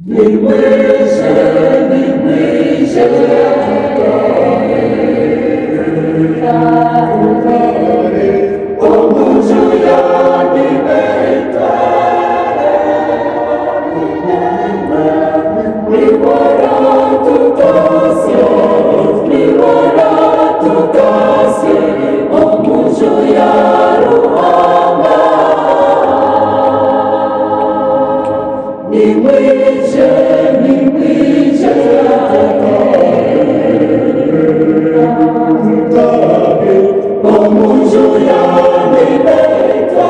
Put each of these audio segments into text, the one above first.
Nimwije, nimwije tutahe omu nju ya Nyinetwe. Niwe araatutasye, niwe araatutasye omu nju ya Ruhanga. Nimwije, nimwije tutahe omu nju ya Nyinetwe.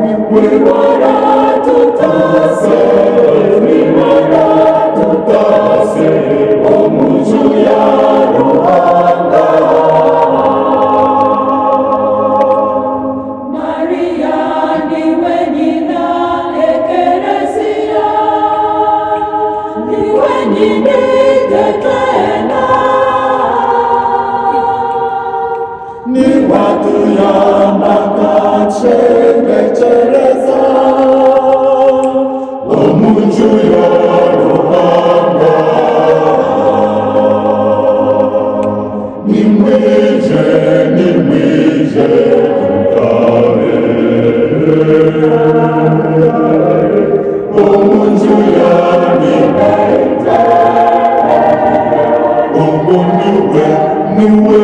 Niwe araatutasye, niwe araatutasye omu nju ya Ruhanga. Maria niwe nyina Ekereziya, niwe nyina itwe twena. Niwe atuyamba akatwembekyereza omu nju ya Ruhanga. Nimwije, nimwije tutahe omu nju ya Nyinetwe. Ogwo niwe, niwe.